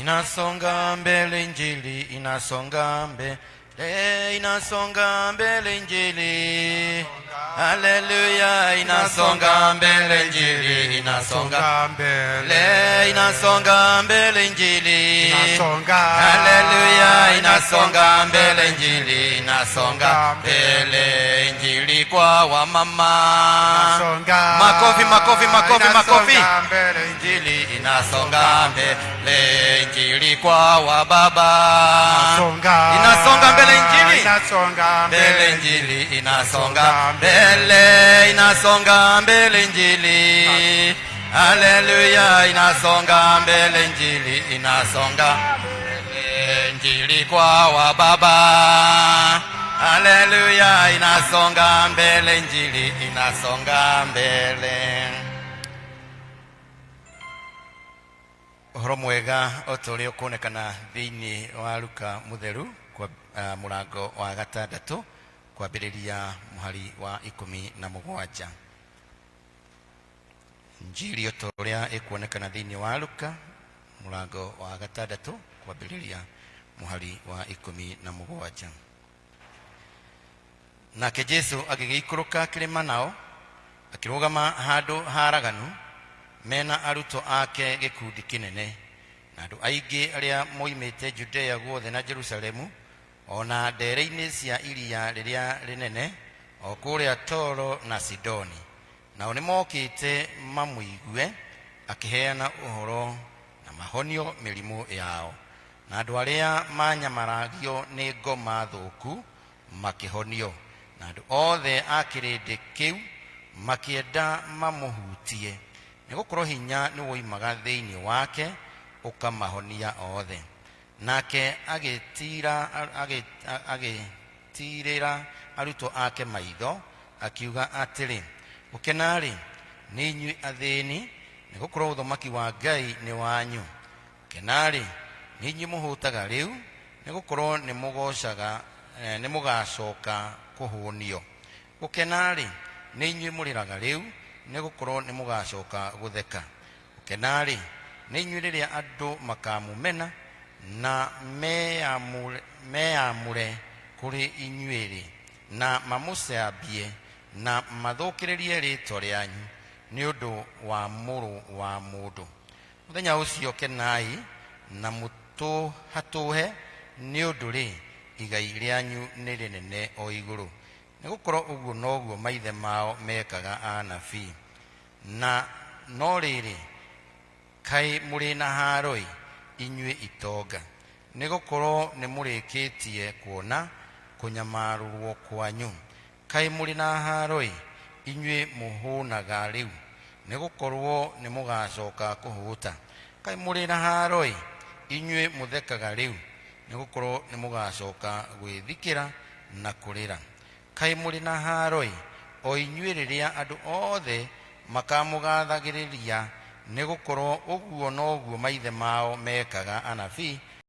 Inasonga mbele injili, inasonga mbele, inasonga mbele injili. Haleluya, inasonga mbele injili, inasonga mbele, mbele, inasonga mbele injili. Inasonga. Haleluya, inasonga mbele injili, inasonga mbele injili kwa wamama. Inasonga. Makofi, makofi, makofi, makofi. Inasonga mbele injili. Injili inasonga mbele, injili kwa wababa. Inasonga. Inasonga mbele injili. Inasonga Mbele injili inasonga mbele, inasonga mbele injili. Haleluya, inasonga mbele injili, inasonga mbele injili kwa wababa. Haleluya, inasonga mbele injili, inasonga mbele. Ũhoro mwega o ta ũrĩa ũkuonekana thĩinĩ wa Luka mũtheru kwa mũrango wa gatandatũ kwambĩrĩria mũhari wa 17. Injili o ta ũrĩa ĩkuonekana thĩinĩ wa Luka mũrango wa gatandatũ kwambĩrĩria mũhari wa 17. Nake Jesu agĩgĩikũrũka kĩrĩma nao, akĩrũgama handũ haraganu mena arutwo ake gĩkundi kĩnene, na andũ aingĩ arĩa moimĩte Judea guothe na Jerusalemu, o na ndere-inĩ cia iria rĩrĩa rĩnene, o kũrĩa Toro na Sidoni. Nao nĩmokĩte mamũigue akĩheana ũhoro na mahonio mĩrimũ yao, na andũ arĩa manyamaragio nĩ ngoma thũku makĩhonio, na andũ othe a kĩrĩndĩ kĩu makĩenda mamũhutie, nĩgũkorwo hinya nĩwoimaga thĩinĩ wake ũkamahonia othe. Nake agĩtiirĩra arutwo ake maitho, akiuga atĩrĩ, Gũkena-rĩ, nĩ inyuĩ athĩni, nĩgũkorwo ũthamaki wa Ngai nĩ wanyu. Gũkena-rĩ, nĩ inyuĩ mũhũtaga rĩu, nĩgũkorwo nĩmũgacoka kũhũnio. Gũkena-rĩ, nĩ inyuĩ mũrĩraga rĩu, nĩgũkorwo nĩmũgacoka gũtheka. Gũkena-rĩ, nĩ inyuĩ rĩrĩa andũ makamũmena na meyamũre kũrĩ inyuĩ-rĩ, na mamũcambie na mathũkĩrĩrie rĩĩtwa rĩanyu nĩ ũndũ wa Mũrũ wa Mũndũ. Mũthenya ũcio kenai na mũtũhatũhe, nĩ ũndũ-rĩ, igai rĩanyu nĩ rĩnene o igũrũ, nĩgũkorwo ũguo noguo maithe mao mekaga anabii. Na no rĩrĩ, kaĩ mũrĩ na haaro-ĩ, inyuĩ itonga, nĩgũkorwo nĩmũrĩkĩtie kuona kũnyamarũrwo kwanyu. Kaĩ mũrĩ na haaro-ĩ, inyuĩ mũhũnaga rĩu, nĩgũkorwo nĩmũgacoka kũhũta. Kaĩ mũrĩ na haaro-ĩ, inyuĩ mũthekaga rĩu, nĩgũkorwo nĩmũgacoka gwĩthikĩra na kũrĩra. Kaĩ mũrĩ na haaro-ĩ, o inyuĩ rĩrĩa andũ othe makamũgathagĩrĩria, nĩgũkorwo ũguo noguo maithe mao mekaga anabii.